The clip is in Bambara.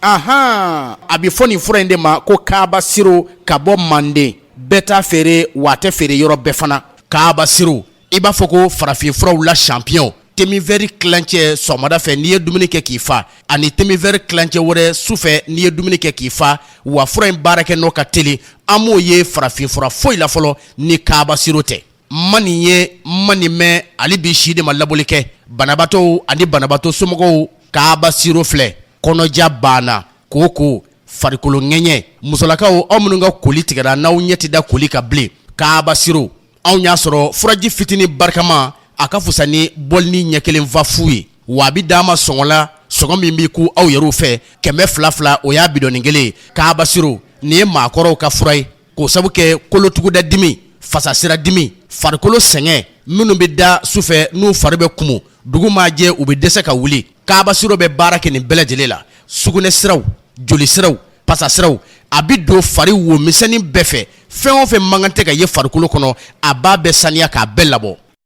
Ahan, a bɛ fɔ nin fura in de ma ko kaaba siro ka bɔ Manden. Bɛɛ t'a feere, wa a tɛ feere yɔrɔ bɛɛ fana. Kaaba siro, i b'a fɔ ko farafinfuraw la champion. Temivɛri tilancɛ sɔgɔmada fɛ n'i ye dumuni kɛ k'i fa, ani temivɛri tilancɛ wɛrɛ su fɛ n'i ye dumuni kɛ k'i fa. Wa fura in baarakɛ nɔ ka teli, an m'o ye farafinfura foyi la fɔlɔ ni kaaba siro tɛ. Ma nin ye, ma nin mɛn, hali bi si de ma labɔli kɛ. Banabaatɔw ani banabaatɔ somɔgɔw, kaaba siro filɛ. Kɔnɔja banna, koko, farikolo ŋɛɲɛ. Musolakaw, aw minnu ka koli tigɛra, n'aw ɲɛ tɛ da koli kan bilen, kaaba siro. Anw y'a sɔrɔ furaji fitinin barikama, a ka fisa ni bɔlini ɲɛ kelen fa fu ye. Wa a bɛ d'a ma sɔngɔ la, sɔngɔ min bɛ ku aw yɛrɛw fɛ, 200 2, o y'a bidɔnin kelen ye. Kaaba siro nin ye maakɔrɔw ka fura ye, k'o sabu kɛ kolotuguda dimi, fasasira dimi, farikolo sɛgɛn, minnu bɛ da sufɛ n'u fari bɛ kumu, dugu maa jɛ u bɛ dɛsɛ ka wuli. Kaaba siro bɛ baara kɛ nin bɛɛ lajɛlen la. Sugunɛ siraw, joli siraw, pasa siraw, a bɛ don fari wo misɛnnin bɛɛ fɛ. Fɛn o fɛn man kan tɛ ka ye farikolo kɔnɔ, a b'a bɛɛ saniya k'a bɛɛ labɔ.